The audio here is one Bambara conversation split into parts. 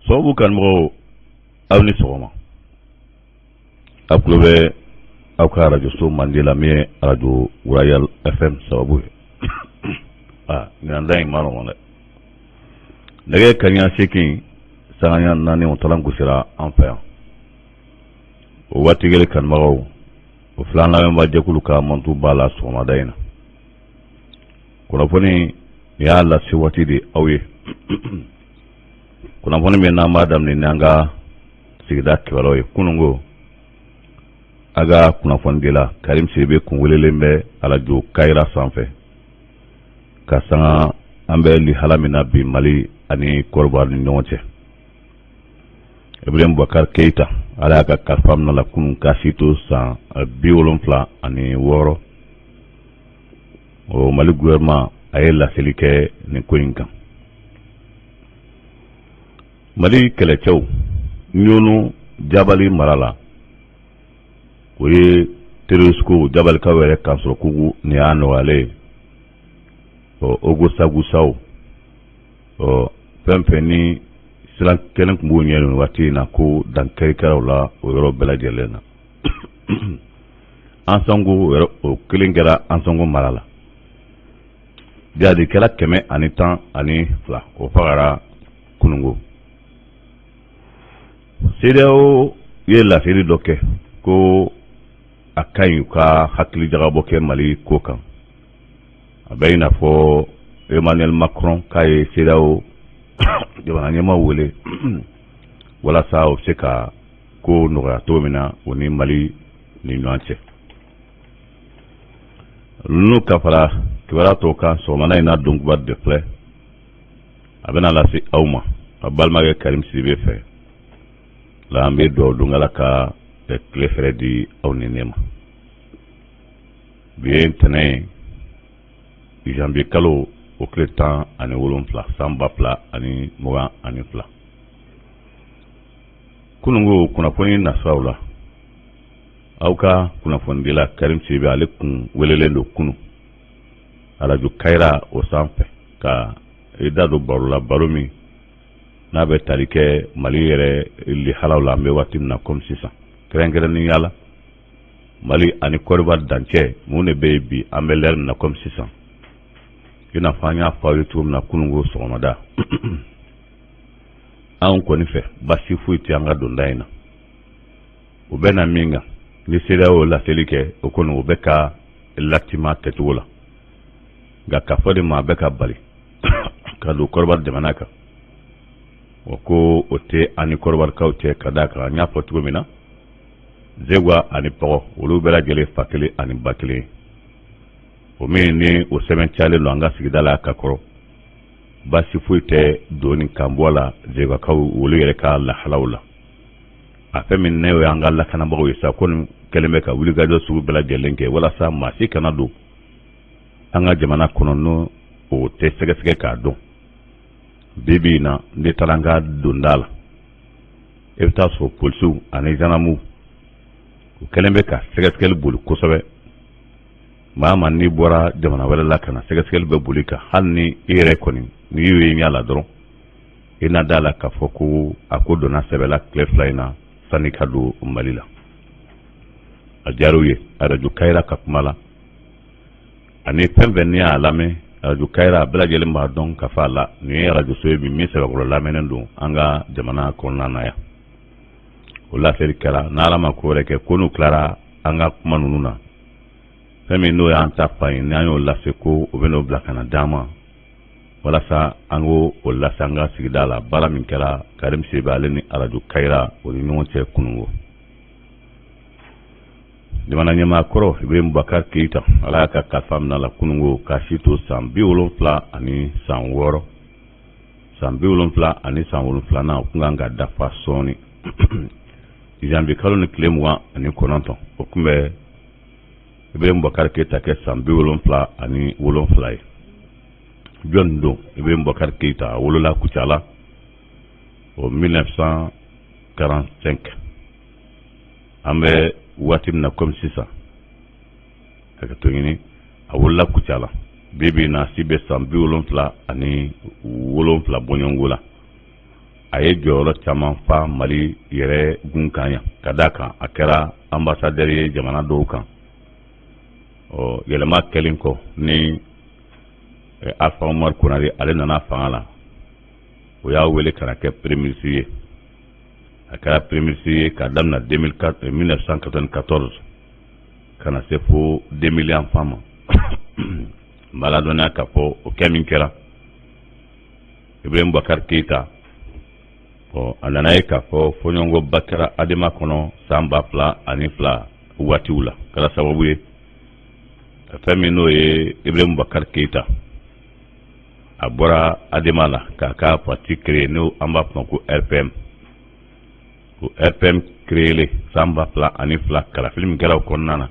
Sababu kanumɔgɔw, aw ni sɔgɔma. Aw tulo bɛ aw ka arajoso mandi la, min ye Arajo Royal FM sababu ye. Aa, ɲinan da in ma nɔgɔn dɛ. Nɛgɛ kaɲa 8 sanga 4, o talan gosira an fɛ yan. O waati kelen, kanubagaw, o filan lamɛnbaa jɛkulu ka mantu b'a la sɔgɔmada in na. Kunnafoni nin y'a lase waati de aw ye. Kunnafoni min n'an b'a daminɛ ni an ka sigida kibaruyaw ye, kununko a ka kunnafonidila Karim Sidibe kun welelen bɛ Arajo Kayira sanfɛ ka sanga an bɛ lihala min na bi Mali ani Kɔdiwari ni ɲɔgɔn cɛ. Ibrahim Boubacar Keita, Ala y'a ka kalifa minɛ la kunun k'a si to san 76. O Mali gouvernement, a ye laseli kɛ nin ko in kan. Mali kɛlɛcɛw Ɲɔnu Jabali mara la, o ye terroriste ko Jabalikaw yɛrɛ kan sɔrɔ k'u nin y'a nɔgɔyalen ye. Ɔ Ogosagusaw, ɔ fɛn fɛn ni siran kelen tun b'u ɲɛ nin waati in na, ko dankari kɛra o la o yɔrɔ bɛɛ lajɛlen na. Ansango, o kelen kɛra Ansango mara la. Jadikɛla 112, o fagara kunungo. CEDEAO ye laseli dɔ kɛ ko a ka ɲi u ka hakili jagabɔ kɛ Mali ko kan. A bɛ i n'a fɔ Emmanuel Macron k'a ye CEDEAO jamana ɲɛmaaw wele walasa o bɛ se ka ko nɔgɔya cogo min na o ni Mali ni ɲɔgɔn cɛ. Ninnu ka fara kibaruya tɔw kan sɔgɔmada in na, donkuba de filɛ, a bɛna lase aw ma a balimakɛ Karim Sidibe fɛ la. An bɛ dugawu don Ala ka tile fɛrɛ di aw ni ne ma. Bi ye ntɛnɛn ye, janvier kalo o tile 17, san 2022. Kununko kunnafoni nasiraw la, aw ka kunnafonidila Karim Sidibe, ale kun welelen don kunu Arajo Kayira o sanfɛ ka i da don baro la, baro min n'a bɛ tali kɛ Mali yɛrɛ lihalaw la an bɛ waati min na komi sisan, kɛrɛnkɛrɛnnenya la Mali ani Kɔdiwari dancɛ, mun de bɛ yen bi an bɛ lɛri min na komi sisan. I n'a fɔ an y'a fɔ aw ye cogo min na kununko sɔgɔmada, anw kɔni fɛ basi foyi tɛ an ka donda in na. O bɛ na min kan ni CEDEAO laseli kɛ, o kɔni o bɛ ka latima kɛcogo la, nka k'a fɔ de ma a bɛ ka bali ka don Kɔdiwari jamana kan, o ko o tɛ an ni Kɔdiwarikaw cɛ, ka d'a kan an y'a fɔ cogo min na, Zegwa ani Pɔgɔ, olu bɛɛ lajɛlen fa kelen ani ba kelen. O min ni o sɛbɛn cayalen don an ka sigida la ka kɔrɔ, baasi foyi tɛ don ni kanbɔ la Zegwakaw olu yɛrɛ ka lahalaw la. A fɛn min ne y'an ka lakanabagaw ye sa, ko nin kɛlen bɛ ka wulikajɔ sugu bɛɛ lajɛlen kɛ walasa maa si kana don an ka jamana kɔnɔ n'o o tɛ sɛgɛsɛgɛ k'a dɔn. Bi bi in na, n'i taara an ka donda la, i bɛ taa sɔrɔ polisiw ani gendarmew, u kɛlen bɛ ka sɛgɛsɛgɛli boli kosɛbɛ. Maa ma n'i bɔra jamana wɛrɛ la ka na, sɛgɛsɛgɛli bɛ boli kan. Hali ni i yɛrɛ kɔni n'i y'o ye ɲɛ la dɔrɔn, i na da la k'a fɔ ko a ko donna sɛbɛ la tile 2 in na sanni ka don Mali la. A diyara u ye Arajo Kayira ka kuma la. Ani fɛn fɛn n'i y'a lamɛn Arajo Kayira, a bɛɛ lajɛlen b'a dɔn ka fɔ a la nin ye arajoso ye bi min sɛbɛkɔrɔ lamɛnnen don an ka jamana kɔnɔna na yan. O laseli kɛra n'Ala ma ko wɛrɛ kɛ, ko n'u tilara an ka kuma ninnu na, fɛn min n'o y'an ta fan ye, n'an y'o lase, ko o bɛ n'o bila ka na d'an ma walasa an k'o o lase an ka sigida la. Baara min kɛra Karim Sidibe ale ni Arajo Kayira o ni ɲɔgɔn cɛ kununko, jamana ɲɛmaa kɔrɔ Ibrahim Boubacar Keita, Ala y'a ka kalifa minɛ la kununko k'a si to san 76. San 77nan, o tun kan ka dafa sɔɔni janvier kalo ni tile 29, o tun bɛ Ibrahim Boubacar Keita kɛ san 77 ye. Jɔn don Ibrahim Boubacar Keita? A wolola Kucala o 1945. An bɛ waati min na komi sisan, hakɛto ɲini, a wolola Kucala. Bi bi in na, si bɛ san 77 bɔɲɔgɔnko la. A ye jɔyɔrɔ caman fa Mali yɛrɛ gun kan yan, ka d'a kan a kɛra ambassadeur ye jamana dɔw kan. Ɔ, yɛlɛma kɛlen kɔ ni Alpha Umaru Konare ale nana fanga la, o y'a wele ka na kɛ premier ministre ye. A kɛra premier ministre ye k'a daminɛ 1994 ka na se fo 2000 yan fan ma. N b'a ladɔnniya k'a fɔ o kɛ min kɛra Ibrahim Boubacar Keita, ɔ, a nana ye k'a fɔ fɔɲɔgɔnkɔba kɛra ADEMA kɔnɔ san 2002 waatiw la, kɛra sababu ye fɛn min n'o ye Ibrahim Boubacar Keita, a bɔra ADEMA la k'a ka parti créer, n'o an b'a fɔ ma ko RPM. O RPM créer san 2002, kalafili min kɛra o kɔnɔna na,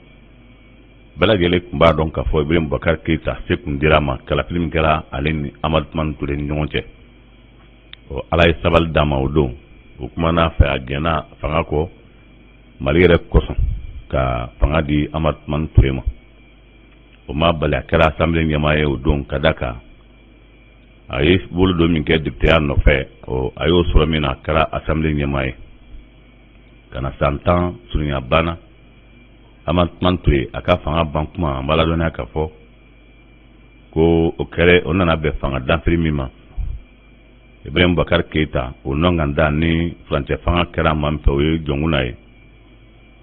bɛɛ lajɛlen tun b'a dɔn k'a fɔ Ibrahim Boubacar Keita se tun dira a ma kalafili min kɛra ale ni Amadu Tumani Ture ni ɲɔgɔn cɛ. Ɔ, Ala ye sabali d'a ma o don, o kumana fɛ, a jɛnna fanga kɔ Mali yɛrɛ kosɔn ka fanga di Amadu Tumani Ture ma. O ma bali a kɛra assemblée ɲɛmaa ye o don, ka da kan a ye bolo don min kɛ députéya nɔfɛ, ɔ, a y'o sɔrɔ min na, a kɛra assemblée ɲɛmaa ye ka na san 10 surunya banna. Amadu Tumani Ture a ka fanga ban kuma, an b'a ladɔnniya k'a fɔ ko o kɛra, o nana bɛn fanga dafiri min ma, Ibrahim Boubacar Keita o nɔnganda ni furancɛ fanga kɛra maa min fɛ, o ye Jɔnkuna ye.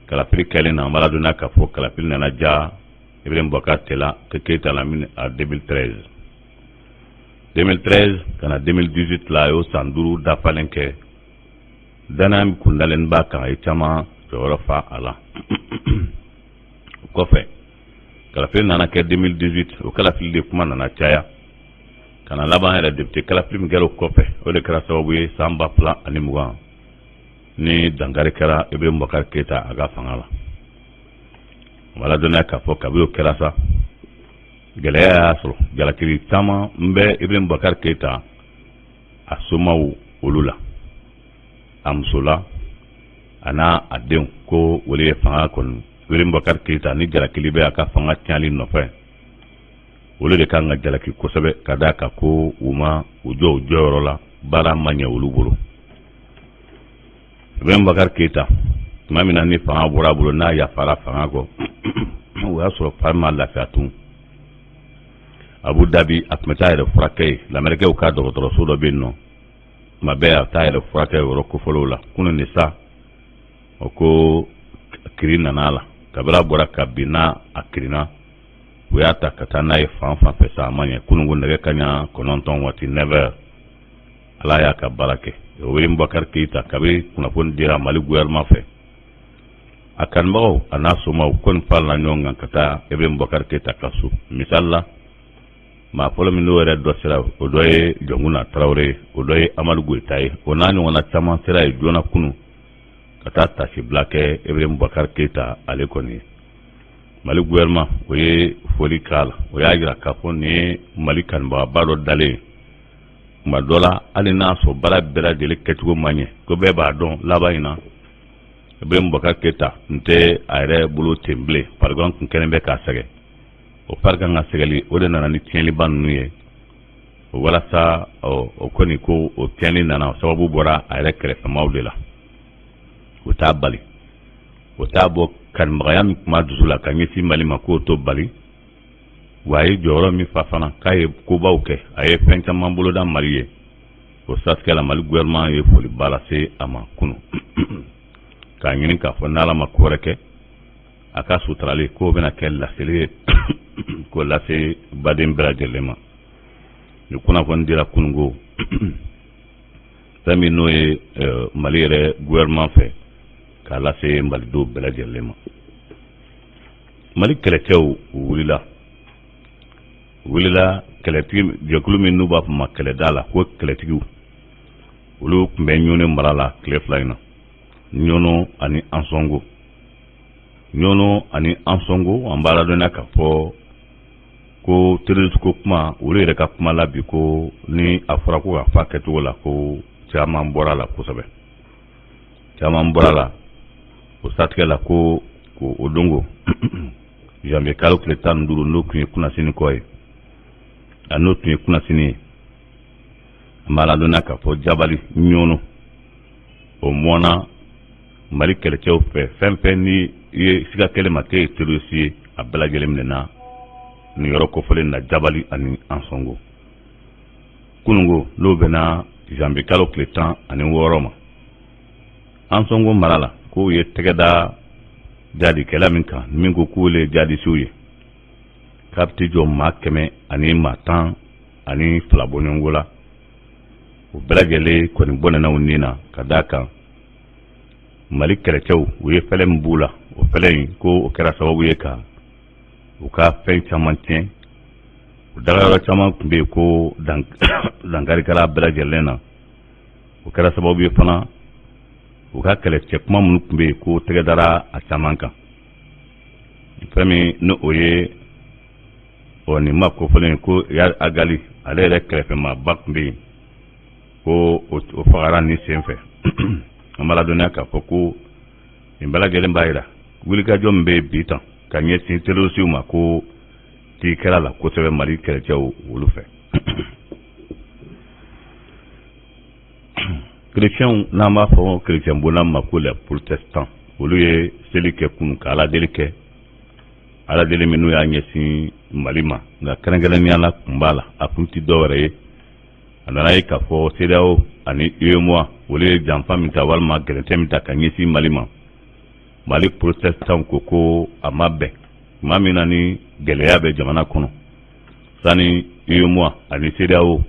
Kalafili kɛlen na, an b'a ladɔnniya k'a fɔ kalafili nana ja Ibrahim Boubacar Keita la min a 2013, 2013 ka na 2018 la, a y'o san 5 dafalen kɛ. Danaya min kun dalen b'a kan, a ye caman jɔyɔrɔ fa a la. O kɔfɛ, kalafili nana kɛ 2018. O kalafili de kuma nana caya ka na laban yɛrɛ député kalafili min kɛra o kɔfɛ, o de kɛra sababu ye san 2020 ni dankari kɛra Ibrahim Boubacar Keita a ka fanga la. O b'a ladɔnniya k'a fɔ kabi o kɛra sa, gɛlɛya y'a sɔrɔ, jalakili caman n bɛ Ibrahim Boubacar Keita a somaw olu la, a muso la, a n'a a denw, ko olu ye fanga kɔni Ibrahim Boubacar Keita ni jalakili bɛ a ka fanga tiɲɛli nɔfɛ, olu de kan ka jalaki kosɛbɛ, ka d'a kan ko u ma u jɔ u jɔyɔrɔ la, baara ma ɲɛ olu bolo. Ibrahim Boubacar Keita, tuma min na ni fanga bɔra a bolo, n'a yafara fanga kɔ, o y'a sɔrɔ fari ma lafiya tun. Abu Dhabi, a tun bɛ taa yɛrɛ furakɛ yen, lamɛrikɛw ka dɔgɔtɔrɔso dɔ bɛ yen nɔ. Tuma bɛɛ a bɛ taa yɛrɛ furakɛ yɔrɔ kofɔlenw la. Kunun de sa, o ko kiri nana a la. Kabini a bɔra ka bin n'a a kirinna, u y'a ta ka taa n'a ye fan fan fɛ sa, a ma ɲɛ. Kunun ko nɛgɛ kaɲa 9 waati, 9 heures, Ala y'a ka baara kɛ. Ibrahim Boubacar Keita, kabini kunnafoni dira Mali gouvernement fɛ, a kanubagaw a n'a somaw kɔni farala ɲɔgɔn kan ka taa Ibrahim Boubacar Keita ka so. Misali la, maa fɔlɔ min n'o yɛrɛ dɔ sera, o dɔ ye Jɔnkuna Tarawele ye, o dɔ ye Amadu Goyita ye, o n'a ɲɔgɔnna caman sera yen joona kunun ka taa tasibila kɛ Ibrahim Boubacar Keita ale kɔni ye. Mali gouvernement o ye foli k'a la, o y'a jira k'a fɔ nin ye Mali kanubagaba dɔ dalen ye. Tuma dɔ la, hali n'a sɔrɔ baara bɛɛ lajɛlen kɛcogo man ɲɛ, ko bɛɛ b'a dɔn laban in na Ibrahim Boubacar Keita tun tɛ a yɛrɛ bolo ten bilen, farigan tun kɛlen bɛ k'a sɛgɛn. O farigan ka sɛgɛli, o de nana ni tiɲɛliba ninnu ye. O walasa o kɔni ko o tiɲɛni nana, o sababu bɔra a yɛrɛ kɛrɛfɛmaw de la. O t'a bali, o t'a bɔ kanubagaya min tun b'a dusu la ka ɲɛsin Mali ma, k'o to bali wa. A ye jɔyɔrɔ min fa fana, k'a ye kobaw kɛ, a ye fɛn caman boloda Mali ye. O siratigɛ la, Mali gouvernement ye foliba lase a ma kunun, k'a ɲini k'a fɔ n'Ala ma ko wɛrɛ kɛ, a ka suturali k'o bɛna kɛ laseli ye k'o lase baden bɛɛ lajɛlen ma. Ni kunnafoni dira kununko, fɛn min n'o ye Mali yɛrɛ gouvernement fɛ k'a lase malidenw bɛɛ lajɛlen ma. Mali kɛlɛcɛw, u wulila kɛlɛtigi jɛkulu min n'u b'a fɔ ma kɛlɛda la ko kɛlɛtigiw, olu tun bɛ Ɲɔnɔ mara la tile 2 in na, Ɲɔnɔ ani Ansɔngo. Ɲɔnɔ ani Ansɔngo, an b'a ladɔnniya k'a fɔ ko terroriste ko kuma, olu yɛrɛ ka kuma la bi, ko ni a fɔra ko ka fa kɛcogo la, ko caman bɔra la kosɛbɛ, caman bɔra la. O siratigɛ la, ko o dongo janvier kalo tile 15, n'o tun ye kunnasini kɔ ye. A n'o tun ye kunnasini ye. An b'a ladɔnniya k'a fɔ Jabali Ɲɔnɔ, o mɔnna Mali kɛlɛcɛw fɛ. Fɛn fɛn ni ye siga kɛlen ma k'e ye terroriste ye, a bɛɛ lajɛlen minɛna nin yɔrɔ kofɔlen na, Jabali ani Ansɔngo. Kunungo, n'o bɛnna janvier kalo tile 16 ma, Ansɔngo mara la, k'u ye tɛgɛ da jadikɛla min kan, min ko k'u ye jadisiw ye, k'a bɛ t'i jɔ maa 112 bɔɲɔgɔnko la. O bɛɛ lajɛlen kɔni bɔnɛna u ni na, ka d'a kan Mali kɛlɛcɛw, u ye fɛlɛ min b'u la, o fɛlɛ in ko o kɛra sababu ye ka u ka fɛn caman tiɲɛ. U dagayɔrɔ caman tun bɛ yen ko dankari kɛra bɛɛ lajɛlen na. O kɛra sababu ye fana, u ka kɛlɛcɛ kuma minnu tun bɛ yen, ko tɛgɛ dara a caman kan. Fɛn min ni o ye ɔ nin ma kofɔlen ko Iyad Ag Ghali, ale yɛrɛ kɛrɛfɛmaaba tun bɛ yen, ko o fagara nin senfɛ. An b'a ladɔnniya k'a fɔ ko nin bɛɛ lajɛlen b'a jira wulikajɔ min bɛ bi tan ka ɲɛsin terrorisiw ma, ko ti kɛra la kosɛbɛ Mali kɛlɛcɛw olu fɛ. Kerecɛnw, n'an b'a fɔ kerecɛn bonda ma ko les protestants, olu ye seli kɛ kunun ka ala deli kɛ, ala deli min n'u y'a ɲɛsin Mali ma, nka kɛrɛnkɛrɛnnenya la kun b'a la. A kun tɛ dɔwɛrɛ ye, a nana ye k'a fɔ CEDEAO ani UEMOA, olu ye janfa min ta walima gɛrɛntɛ min ta ka ɲɛsin Mali ma. Mali protestants ko ko a ma bɛn. Tuma min na ni gɛlɛya bɛ jamana kɔnɔ, sani UEMOA ani CEDEAO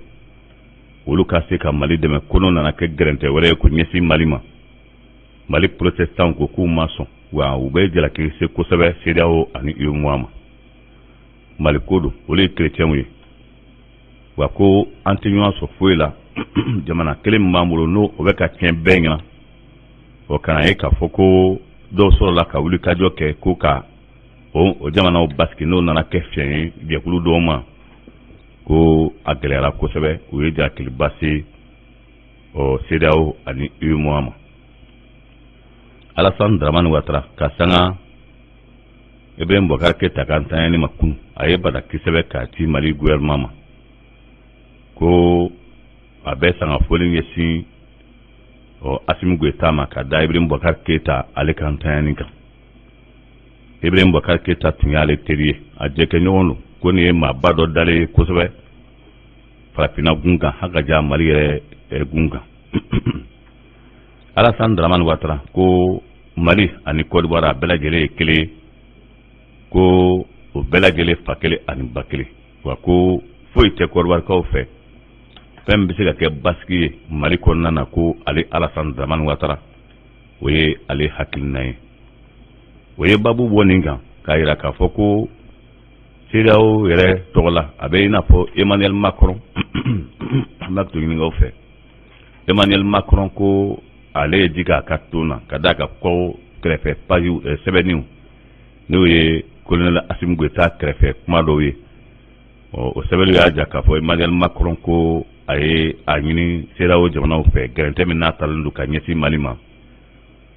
olu ka se ka Mali dɛmɛ, ko n'o nana kɛ gɛrɛntɛ wɛrɛ ye ko ɲɛsin Mali ma, Mali protestants ko k'u ma sɔn, wa u bɛ jalaki se kosɛbɛ CEDEAO ani UEMOA ma. Mali ko don, olu ye kerecɛnw ye, wa ko an tɛ ɲɔgɔn sɔrɔ foyi la. Jamana kelen min b'an bolo, n'o o bɛ ka tiɲɛ bɛɛ ɲɛna, o kana ye k'a fɔ ko dɔw sɔrɔla ka wuli kajɔ kɛ ko ka o jamanaw basigi, n'o nana kɛ fiɲɛ ye jɛkulu dɔw ma, ko a gɛlɛyara kosɛbɛ. U ye jalakiliba se ɔ CEDEAO ani UEMOA ma. Alassane Dramane Ouattara, ka sanga Ibrahim Boubacar Keita ka ntanyani ma kunu, a ye bataki sɛbɛn k'a ci Mali gouvernement ma, ko a bɛ sanga foli ɲɛsin ɔ Assimi Goïta ma ka da Ibrahim Boubacar Keita ale ka ntanyani kan. Ibrahim Boubacar Keita tun y'ale teri ye, a jɛkɛɲɔgɔn don, ko nin ye maaba dɔ dalen ye kosɛbɛ farafinna gun kan, hali ka ja Mali yɛrɛ gun kan. Alassane Dramane Ouattara ko Mali ani Côte d'Ivoire, a bɛɛ lajɛlen ye kelen ye, ko o bɛɛ lajɛlen fa kelen ani ba kelen, wa ko foyi tɛ Kɔdiwarikaw fɛ fɛn min bɛ se ka kɛ basigi ye Mali kɔnɔna na. Ko ale Alassane Dramane Ouattara, o ye ale hakilina ye. O ye babu bɔ nin kan k'a jira k'a fɔ ko CEDEAO yɛrɛ tɔgɔ la, a bɛ i n'a fɔ Emmanuel Macron, an b'a to ɲininkaw fɛ, Emmanuel Macron ko ale ye ji k'a ka ton na, ka d'a kan ko kɛrɛfɛ page sɛbɛnniw, n'o ye colonel Assimi Goïta kɛrɛfɛ kuma dɔw ye, o sɛbɛnni y'a jira k'a fɔ Emmanuel Macron ko a ye a ɲini CEDEAO jamanaw fɛ, gɛrɛntɛ min n'a talen don ka ɲɛsin Mali ma,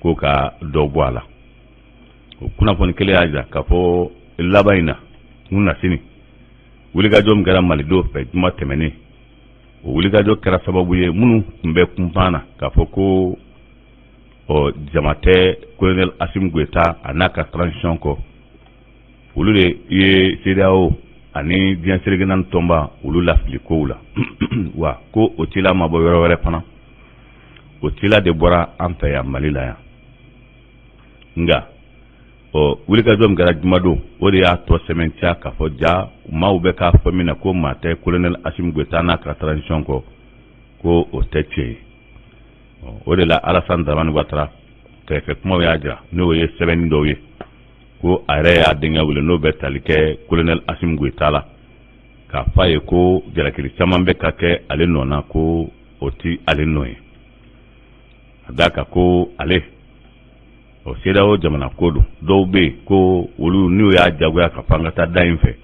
ko ka dɔ bɔ a la. O kunnafoni kelen y'a jira k'a fɔ laban in na kunasini, wulikajɔ min kɛra malidenw fɛ juma tɛmɛnen, o wulikajɔ kɛra sababu ye minnu tun bɛ kunpan na k'a fɔ ko ɔ jama tɛ colonel Assimi Goïta a n'a ka transition kɔ, olu de ye CEDEAO ani diɲɛ seleke naani tɔnba olu lafili kow la. Wa ko o cila ma bɔ yɔrɔ wɛrɛ fana, o cila de bɔra an fɛ yan Mali la yan. Nka ɔ wulikajɔ min kɛra jumadon, o de y'a tɔ sɛmɛntiya k'a fɔ ja maaw bɛ k'a fɔ min na ko maa tɛ colonel Assimi Goïta n'a ka transition kɔ, ko o tɛ tiɲɛ ye. O de la Alassane Dramane Ouattara kɛrɛfɛ kumaw y'a jira, n'o ye sɛbɛnni dɔw ye, ko a yɛrɛ y'a denkɛ wele, n'o bɛ tali kɛ colonel Assimi Goïta la, k'a fɔ a ye ko jalakili caman bɛ ka kɛ ale nɔ na, ko o ti ale nɔ ye, a d'a kan ko ale o CEDEAO jamana ko don. Dɔw bɛ yen ko olu n'u y'a jagoya ka fɔ an ka taa da in fɛ,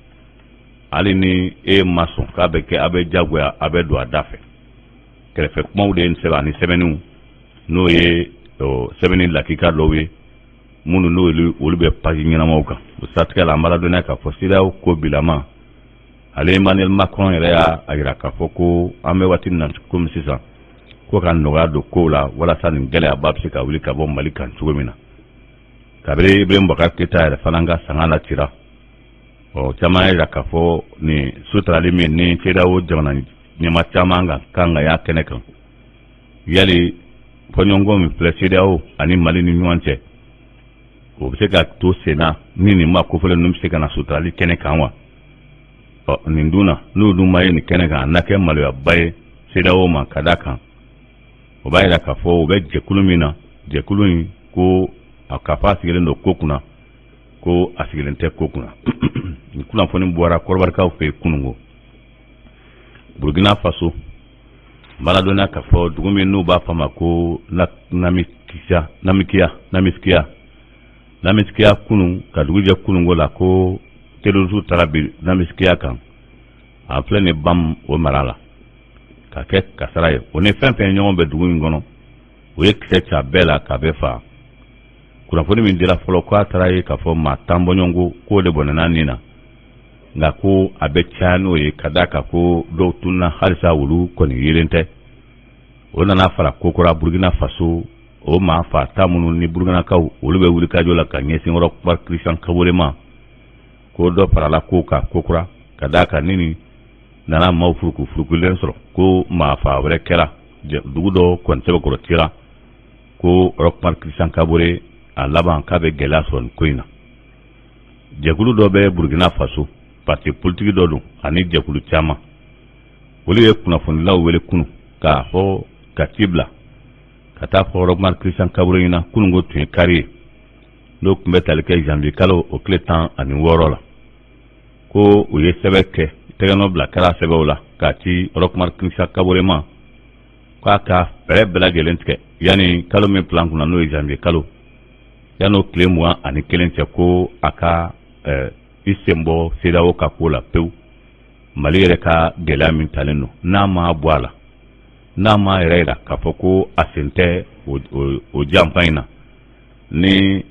hali ni e ma sɔn k'a bɛ kɛ, a bɛ jagoya a bɛ don a da fɛ. Kɛrɛfɛ kumaw de ye nin sɛbɛn ani sɛbɛnniw, n'o ye sɛbɛnni lakika dɔw ye minnu n'olu olu bɛ page ɲɛnamaw kan. O siratigɛ la, an b'a ladɔnniya k'a fɔ CEDEAO ko bilama Ale Emmanuel Macron yɛrɛ y'a jira k'a fɔ ko an bɛ waati min na komi sisan, ko ka nɔgɔya don kow la walasa nin gɛlɛyaba bɛ se ka wuli ka bɔ Mali kan cogo min na. Kabini Ibrahim Boubacar Keita yɛrɛ fana ka sanga lacira, ɔ caman y'a jira k'a fɔ nin sutarali min ni CEDEAO jamana ɲɛmaa caman kan ka y'a kɛnɛ kan, yali fɔɲɔgɔnkɔ min filɛ CEDEAO ani Mali ni ɲɔgɔn cɛ, o bɛ se ka to senna ni nin maa kofɔlen ninnu bɛ se ka na sutarali kɛnɛ kan wa? Ɔ nin dun na, n'o dun ma ye nin kɛnɛ kan, a na kɛ maloyaba ye CEDEAO ma, ka d'a kan o b'a jira k'a fɔ u bɛ jɛkulu min na, jɛkulu in ko a k'a fɔ a sigilen don ko kunna, ko a sigilen tɛ ko kunna. Nin kunnafoni bɔra kɔrɔbarikaw fɛ yen kununko. Burkina Faso baradɔnna k'a fɔ dugu min n'u b'a fɔ a ma ko Namikisiya, Namikiya, Namisikiya, Namisikiya, kunun ka dugu jɛ kununko la, ko terroriste taara bin Namisikiya kan, a filɛ nin Bam o mara la, ka kɛ kasara ye. O ni fɛn fɛn ye ɲɔgɔn bɛ dugu in kɔnɔ, o ye kisɛ ci a bɛɛ la k'a bɛɛ faga. Kunnafoni min dira fɔlɔ, ko a taara ye k'a fɔ maa 10 bɔɲɔgɔnko k'o de bɔnɛna nin na, nka ko a bɛ caya n'o ye, ka d'a kan ko dɔw tununna halisa, olu kɔni yelen tɛ. O nana fara kokura Burukina Faso o maa fa ta minnu ni Burukinakaw olu bɛ wulikajɔ la ka ɲɛsin Roch Marc Christian Kaboré ma, ko dɔ farala kow kan kokura, ka d'a kan ni nin nana maaw furuku furukulen sɔrɔ, ko maa fa wɛrɛ kɛra dugu dɔ kɔni sɛbɛkɔrɔ cira, ko Roch Marc Christian Kaboré a laban k'a bɛ gɛlɛya sɔrɔ nin ko in na. Jɛkulu dɔ bɛ Burukina Faso, parti politique dɔ don ani jɛkulu caman, olu ye kunnafonilaw wele kunu k'a fɔ ka ci bila ka taa fɔ Roch Marc Christian Kaboré ɲɛna. Kununko tun ye kari ye, n'o tun bɛ tali kɛ janvier kalo o tile 16 la, ko u ye sɛbɛn kɛ, tɛgɛnɔ bila kɛra sɛbɛnw la k'a ci Roch Marc Christian Kaboré ma, k'a ka fɛɛrɛ bɛɛ lajɛlen tigɛ yanni kalo min plan kunna, n'o ye janvier kalo, yan'o tile 21 cɛ, ko a ka i sen bɔ CEDEAO ka ko la pewu. Mali yɛrɛ ka gɛlɛya min talen don, n'a ma bɔ a la, n'a ma yɛrɛ yira k'a fɔ ko a sen tɛ o janfa in na, ni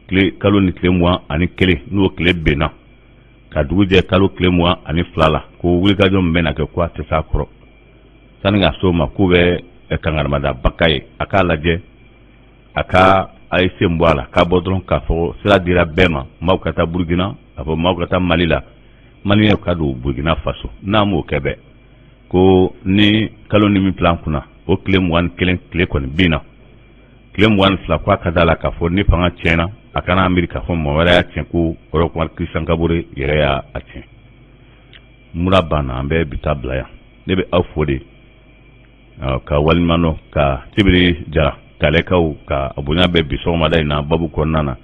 tile kalo ni tile 21 n'o tile benna ka dugu jɛ kalo tile 22 la, ko wulikajɔ min bɛna kɛ, ko a tɛ s'a kɔrɔ. Sani ka s'o ma, k'u bɛ kangarimada ye, a k'a lajɛ a ka a ye sen bɔ a la, k'a bɔ dɔrɔn k'a fɔ sira dira bɛɛ ma, maaw ka taa Burukina, a fɔ maaw ka taa Mali la, Maliyɛnw ka don Burukina Faso. N'a m'o kɛ bɛɛ, ko ni kalo ni min plan kunna, o tile 21 tile kɔni bin na, tile 22, ko a ka da la k'a fɔ ni fanga tiɲɛna, a kana miiri k'a fɔ mɔgɔ wɛrɛ y'a tiɲɛ, ko Roch Marc Christian Kaboré yɛrɛ y'a tiɲɛ. Mura banna, an bɛ bi ta bila yan. Ne bɛ aw fo de ka waleɲuman dɔn ka Tibiri Jara Kalɛkaw ka a bonya bɛ bi sɔgɔmada in na babu kɔnɔna na.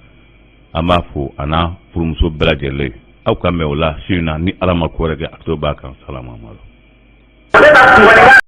An b'a fo a n'a furumuso bɛɛ lajɛlen. Aw ka mɛn o la su in na, ni Ala ma ko wɛrɛ kɛ, a to b'a kan. Salama.